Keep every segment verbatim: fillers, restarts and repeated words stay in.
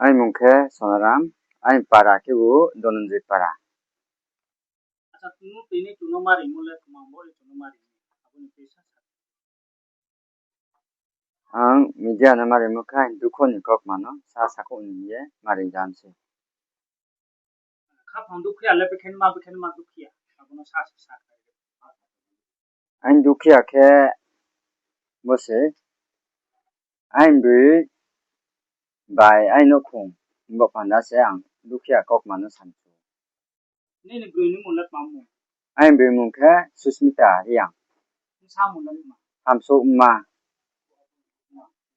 Aini mung khe Sonaram, aini para khebu Dhananjoy para. Acha, nung tini chung no ma rimo le tma bo le chung no ma rimo, abo ni tei sa sa. Ang media no ma rimo khe aini dukho ni kaukma no sa sakhouh ni hing ye ma ri jam se. Khaphang dukhiya le bekhe ma, bekhe ma dukhiya, abo no sa sa sa. Aini dukhiya khe bo se, aini broi bai aini nouhkhong, bo panda se ang dukhiya kaukma no sa ni. Nini broi ni mung le tma mung? Aini broi mung khe Susmita Reang. Bsa mung le ma? Hamsouhma.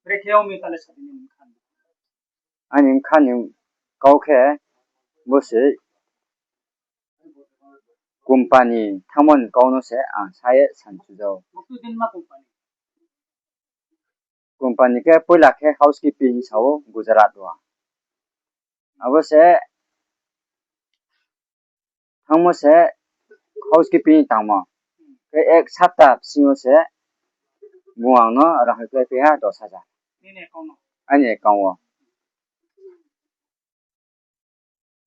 Brekhe ong mi ta le sa di ni mkha ni. Aini mkha ni kau khe bo se company thanngmo ni kau no se ang sa ye sa ni chu jao. Company khe poila khe housekeeping hing sa ou Gujarat wo. Abo se thanngmo se housekeeping tangmo. Khe ek sapta bsing yo se bung ang no rang hoihkhlai phi ha dos hajar. Aini account wo.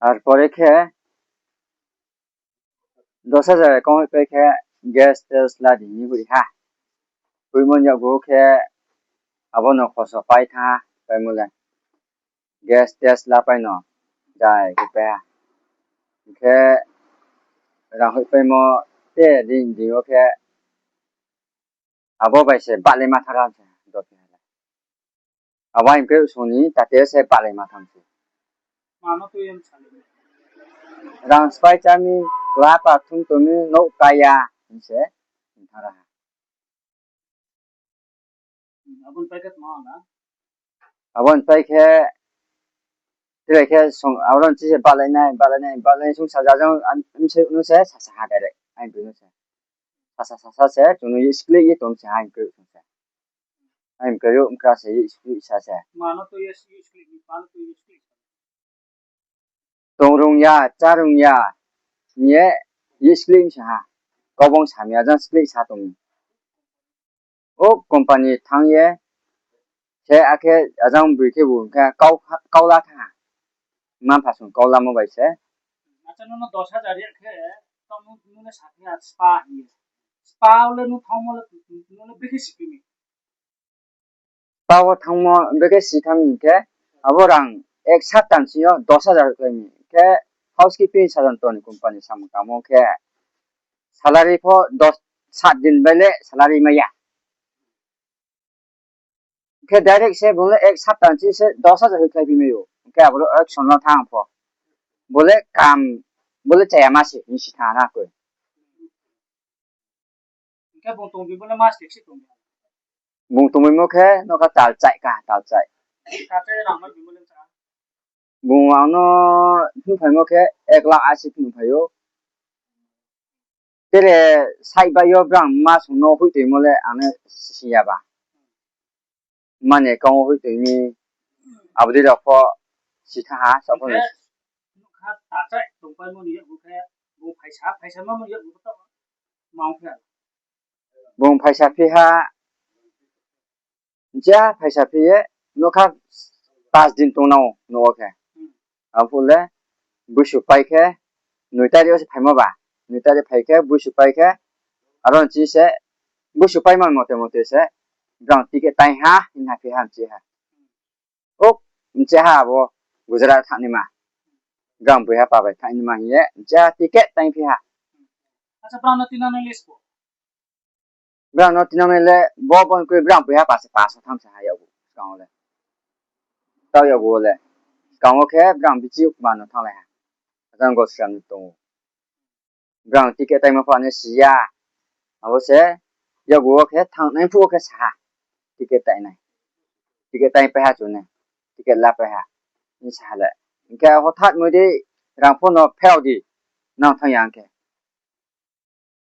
Ar pore khe dos hajar account hoihpai khe gas test la di hing ye hoih ha. Hoihmo ni yakgu khe abo no khoso pai thanng ha, paimo le. Gas test lapai no jai khe pai ha. Hing khe rang hoihpaimo te din din yo khe abo bai se bahlaima thanng ha se, dos hajar. Abo hing khe song ni tate se bahlaima thanng se. Rang sphái chá mi, kla pa thum tong mi, nouh ka ya, hing se thanng ra ha. Abo ni pai khe, tre khe, abo ni chi se bahlai nai, bahlai nai, bahlai nai, sung sa ja jang, bsai no se sasa ha direct, aini broi no se. Sasa sasa se chung no ye sklik ye tong se, aini broi sung se. Aini broi yo mkra se ye sklik sa se. Tong rung ya, chá rung ya, hing ye, ye sklik sa ha. Kaubang sa mi, ajang sklik sa tong mi. O company thanng ye, se akhe ajang broi khebu khe kau, kau la thanng ha. Mma-mpha sung kau lamo bai se. Acha, nung no dos hajar ya khe, tao nung, nung le sa khe spa hing ye. Spa wo le nung thanngmo le, nung le bekhe si phi mi? Spa wo thanngmo bekhe si thanng mi hing khe, abo rang ek sapta ni sing yo dos hajar khlai mi. Khe housekeeping sajan tong ni company samung tangmo khe, salary pho dos, sat din bai le salary mai ya. Khe direct se bung le ek sapta ni sing se dos hajar hoihkhlai phi mai ou. Khe abo le action no thanng pho. Bo le kam, bo le chaya ma se hing si thanng na koi. Bung tongbaimo khe nokha tal chai ka, tal chai. Bung ang no hingphaimo khe ek lakh asi phnuhphai ou. Tere side bai yo brang mma sung no hoih toimo le ang no sing ya ba. Mma ni account wo hoih toi mi, abo dei rao pho si thanng ha, sa pho. Bung phaisa phi ha, ja phaisa phi ye, nokha pas din tongnang ou, nouh wo khe. Abo le, busu pai khe, noi tarik wo se phaimo ba. Noi tarik phai khe, busu pai khe, aro ni chi se, busu paimo mote mote se, brang ticket tai ha, hing ha phi ha, mchi ha. O, mchi ha abo, Gujarat thanngnaima. Brang boi ha pa bai thanngnaima hing ye, mchi ha ticket tai phi ha. Brang no tinangnai le, bo bo ni koi brang boi ha pa se pa sa tham sa ha yakgu, skang wo le. Tao yakgu wo le. Skang wo khe brang bichi kma no thannglai ha. Ajang Gosram ni tong ou. Brang ticket taimo pho ano si ya. Abo se, yakgu wo khe thanngnai phuh wo khe sa ha. Ticket tai nai. Ticket tai pai ha chung nai. Ticket lapai ha. Hing sa ha le. Hing khe hothat moi di, rang pho no phai di. Nang thanng ya hing khe.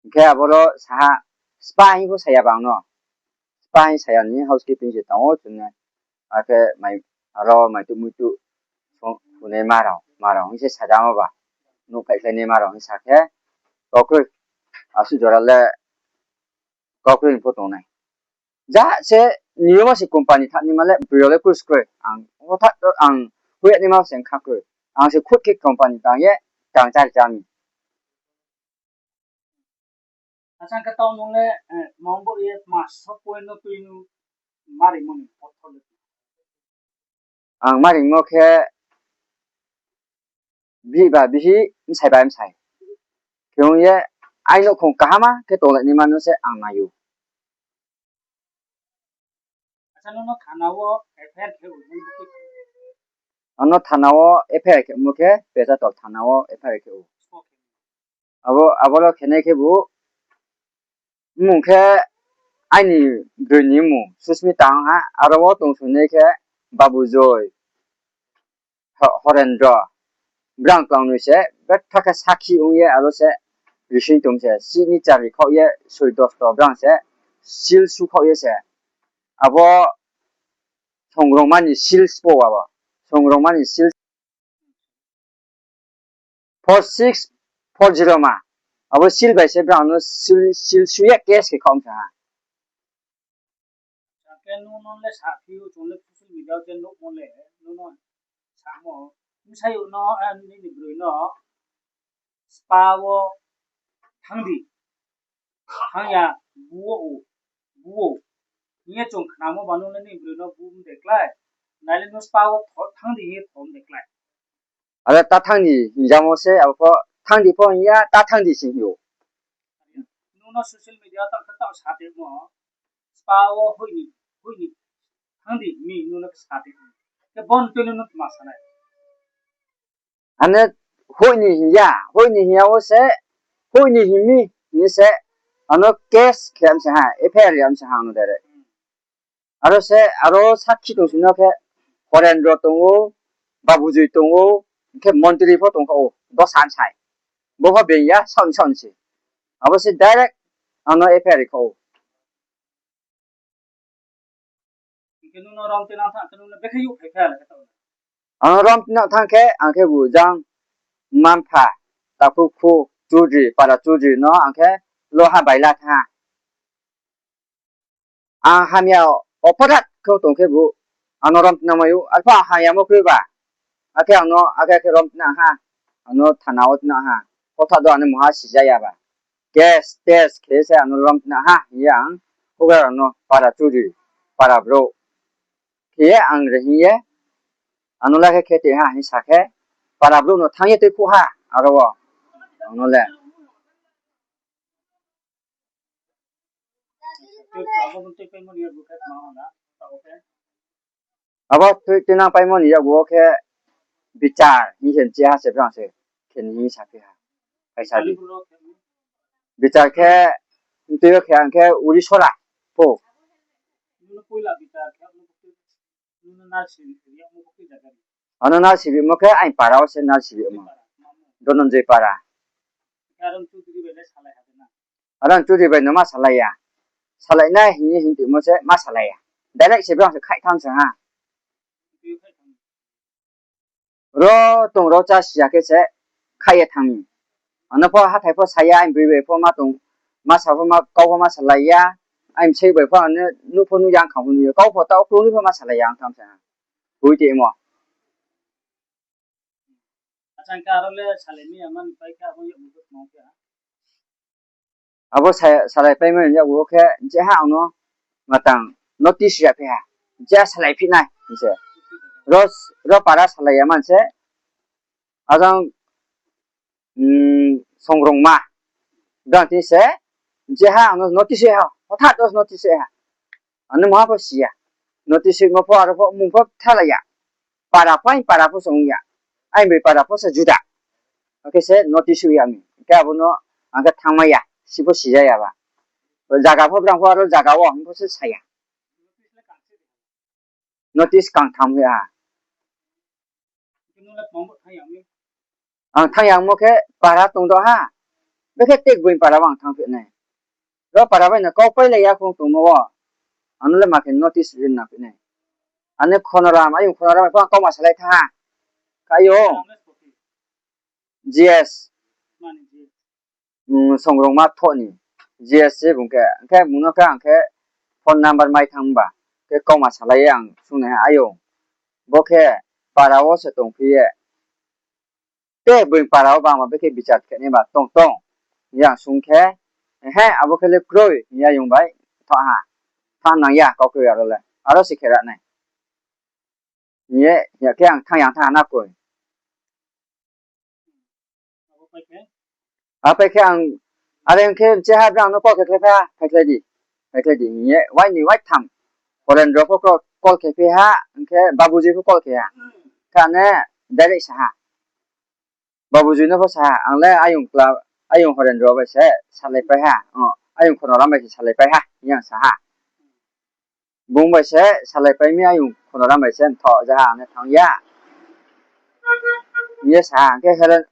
Hing khe aboro sa ha, spa hing pho sa ya ba ang no. Spa hing sa ya ni housekeeping se tong ou chung nai. Akhe aro maituh muituh, phunai ma rao, ma rao hing se sa jamo ba. Nouh khaihkhlainaima rao hing sa khe, kaukroi, asuh jora le kaukroi hing pho tongnai. Ja se, niyoma se company thanngnaima le, broi rao le kus kroi. Ang hothat ang Hoih ya naima se kha kroi. Ang se khut khe company tang ye, tang chári chá mi. Acha, khe taoh nung le, eh, tma bo ye tma sopoino tui nu ma rimo ni, otho le. Ang ma rimo khe, bihih ba bihih, bsai ba bsai. Khe ong ye, aini nouhkhong kaham khe tonglai naima no se ang nai ou. Acha, nono thana wo F I R khe o, ano thana wo F I R khe mo khe, Pecharthal thana wo F I R khe o. Abo, abo lo khenai khebu, mmung khe aini broi ni mmung Susmita ong ha, aro wo tongsoinai khe Babu Joy, Ho-, Horendro, brang klangnoi se, betha khe sakhi ong ye, aro se, rising tong se, signature ri khaoh ye, soi dosto brang se, seal su khaoh ye se. Abo, Songrongma ni seal spo abo. Songrongma ni seal four six four zero ma. Abo seal bai se brang no seal, seal su ye case khe khaoh sa ha. Khe nung no le saphi ou, chung le social media je nuhmo le, nung no samo, bsayouh no, eh, nini broi no, spa wo thanng di, thanng ya, bu ou, bu ou hing ye chung khnamo ba, nung le nini broi no bu de klái, nai le nung spa wo tho-, thanng di hing ye thom de klái. Aro ta thanng di hing jamo se, abo pho thanng di pho hing ya, ta thanng di se hing ou. Nung no social media tang khe taoh sa tongmo, spa wo hoih ni, hoih ni thanng di mi nung no sa tongmo. Khe bo ni tui no nung tma sa nai? Ano hoih ni hing ya, hoih ni hing ya wo se, hoih ni hing mi, hing se, ano case khe am se ha, F I R ri am se ha ano direct. Aro se, aro sakhi tong si no khe, Horendro tong ou, Babujoi tong ou, hing khe Montri pho tong kha ou, dosa bsai. Bo pho being ya, saoh ni saoh ni se. Abo se direct ano F I R ri kha ou. Hing khe nung no rom tinang thanng khe nung no bekhe youh phai khe ale khe taoh. Ano rom tinang thanng khe, ang khe bu jang, mma-mpha, takhu khu, chudri, para chudri no ang khe loha baila thanng ha. Ang hamya oporat khe tong khebu, ano rom tinang mai ou, arphuh ang hamyamo kroi ba. Akhe ang no, akhe, akhe rom tinang ha, ano thana wo tinang ha, hothat do ano mungha sija ya ba. Case, test khe se ano rom tinang ha hing ye ang, houhgra rao no para chudri, para brouh khe ye ang re hing ye, ano le khe khe tei ha hing sa khe, para brouh no thanng ye tuikhouh ha, aro wo, ang no le. Abo tui tinang paimo ni yakgu wo khe bichar hing se ncheh ha se brang se khe ni hing saphi ha. Kaisa di. Bichar khe, mtui yo khe ang khe uri sora pho. Ano nalsi rimo khe aini para wo se nalsi rimo. Dhananjoy para. Aro ang chudri bai no ma salai ya. Salai nai hing ye hing tongmo se ma salai ya. Direct se brang se khaih thanng se ha. Ro tong ro chá si ya khe se khaih ye thanng mi. Ano pho hathái pho sa ya, aini broi bai pho ma tong, ma sa pho ma, kau pho ma salai ya, aini bsayouh bai pho ano nuh pho nuh ya, kham pho nuh ya, kau pho taoh kroi pho ma salai ya, ang tham se ha. Hui tongmo. Abo sa-, salai paimo ni yakgu wo khe, je ha ang no matang notice ri ya phi ha, je salai phi nai hing se. Ro, ro para salai ya man se, ajang, mm, Songrongma. Brang thing se, je ha ang no notice ri ha, hothat wo notice ri ha. Ano mungha pho si ya. Notice rimo pho aro pho mung pho thalai ya. Para pho aini para pho se ong ya. Aini broi para pho se juda. Akhe se notice ri ya mi. Khe abo no ang khe thanngmai ya. Si pho sija ya ba. Zaga pho brang pho aro zaga wo hing pho se sa ya. Notice kangtham ri ha. Ang thanng yagmo khe para tong do ha. Bekhe Tekboi para wo ang thanngphi nai. Ro para bai no kau pailai ya khong tongmo wo. Ano le ma khe notice ri nangphi nai. Ano Khonoram, ayong Khonoram bai pho ang kau ma salai thanng ha. Khe ayong. G S. Songrongma thoh ni G S se bung khe, hing khe bung no khe ang khe phone number mai thanng ba, khe kauma salai ye ang sung nai ha, ayong, bo khe para wo se tongphi ye. Te bini para wo ba ang ba bekhe bichar khe nai ba tong tong. Hing ye ang sung khe, he, abo khe le kroi, hing ye ayong bai, thanng ha. Thanng nang ya, kau kroi aro le. Aro se khe ra nai. Hing ye, ya khe ang thanng ya, thanng ha na koi. Apai khe ang, are ong khe mche ha, brang no call khe khlai phi ha, phaikhlai di, phaikhlai di, hing ye, wai ni wai tham. Horendro pho call, call khe phi ha, ong khe Babuji pho call khe ha. Kha ne direct sa ha. Babuji no pho sa ha, ang le ayong kla, ayong Horendro bai se salaipai ha, o, ayong Khonoram bai se salaipai ha, hing ye ang sa ha. Bung bai se salaipai mi, ayong Khonoram bai se mthoh ja ha, ang le thanng ya. Hing ye sa ha, ang khe Horen-,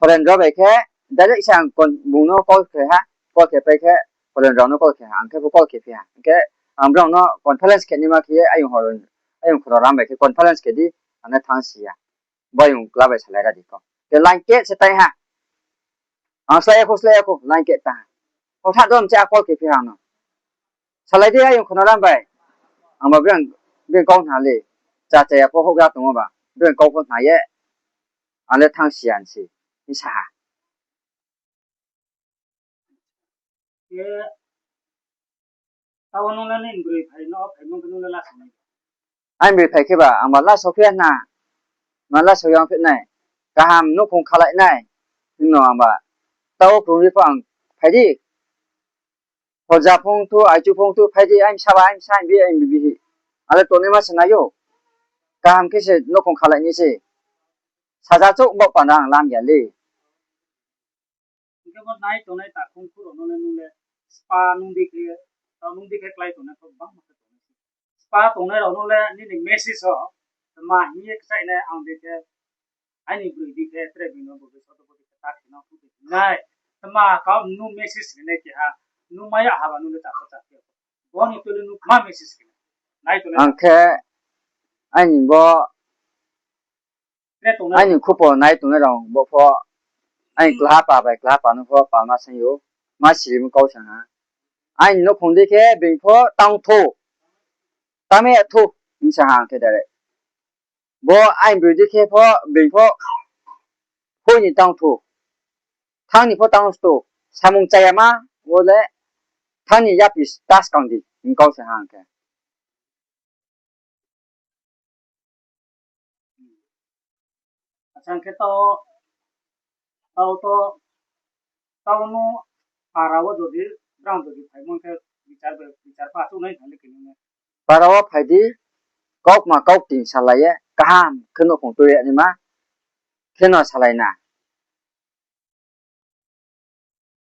Horendro bai khe direct se ang kon-, bung no call khe ha, call khe pai khe Horendro no call khe ha, ang khe bo call khe phi ha. Ang khe ang brao no conference khe naima khe ye ayong Horen-, ayong Khonoram bai khe conference khe di, ang le thanng si ya. Bo ayong kla bai salai ra di kho. Khe line khe se tai ha. Ang slái ya kho, slái ya kho, line khe ta ha. Hothat do mche a call khe phi ha no. Salai di ayong Khonoram bai. Ang ba brang, brang kau khna le. Cha cha ya pho houhgra tongmo ba. Brang kau pho khna ye. Ang le thanng si ya se. Hing sa ha. Khe, tao nung le nini broi phai no, phai nung khe nung le lasao nai. Aini broi phai khe ba, ang ba lasao phi ya na. Ma lasao yang phi nai. Kaham nouhkhong khalai nai. Hing no ang ba. Tao krungri pho ang phai di. Horja phung thu, aichu phung thu, phai di, aini bsa ba, aini bsa, aini bi, aini bi hi. Ale tongnaima se nai ou. Kaham khe se nouhkhong khalai ni se. Saja chouh baoh panda ang lam ya le. Hing khe bo nai tongnai takhung khu rao no le nung le spa nung di khe, tao nung di khe klái tongnai pho bangma khe tongnai se. Spa tongnai rao no le nini message o, tma hing ye kchaih nai ang di khe, aini broi di khe, tre bini bo boi soto bo di khe, ta khe no khu di khe nai. Tma kau nung message ri nai keha, nung mai ya ha ba nung le chakho chakhe. Bo ni tuli nung ma message ri nai. Nai tongnai ang khe, aini bo, tre tongnai aini khupo nai tongnai rao bo pho, aini klahapa bai klahapa no pho palma saing ou, ma sirimo kau sa ha. Aini nouhkhong di khe being pho tang thou, tang me thou, hing sa ha ang khe direct. Bo aini broi di khe pho, being pho, hoi ni tang thou, thanng ni pho tang thou, samung chayama, bo le, thanng ni yapi ta skang di, hing kau sa ha ang khe. Acha, hing khe tao, tao to, tao no para wo jodi, brang jodi phaimo khe bichar bai, bichar pha chouh nai thang le khe nung le. Para wo phai di, kaukma kaukting salai ye, kaham khe nouhkhong tui ya naima, khe no salai na.